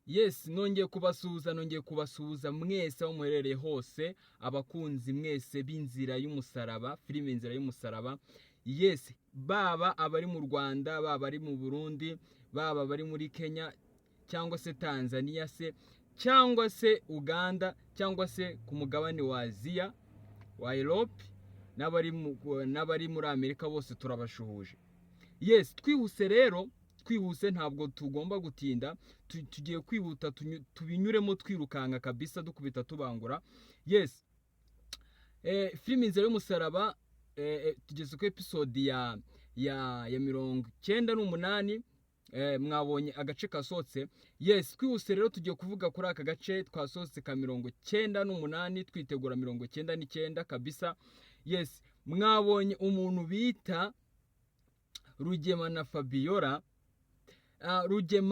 Yes, nongeye kubasuhuza, nongeye kubasuhuza mwese aho muherereye hose, abakunzi mwese b'Inzira y'Umusaraba, filime Inzira y'Umusaraba. Yes, baba abari mu Rwanda, baba abari mu Burundi, baba abari muri Kenya cyangwa se Tanzania se, cyangwa se Uganda, cyangwa se ku mugabane wa Aziya, wa Europe, n'abari muri Amerika bose turabashuhuje. Yes, twihuse rero, twihuse, ntabwo tugomba gutinda, tugiye kwihuta, tubinyuremo twirukanka kabisa, dukubita tubangura. Yes, filime Inzira y'Umusaraba, tugeze ku episode ya 98. Mwabonye agace kasohotse. Yes, twihuse rero, tugiye kuvuga kuri aka gace twasohotse ka 98, twitegura 99 kabisa. Yes, mwabonye umuntu bita Rugema na Fabiola. Rugema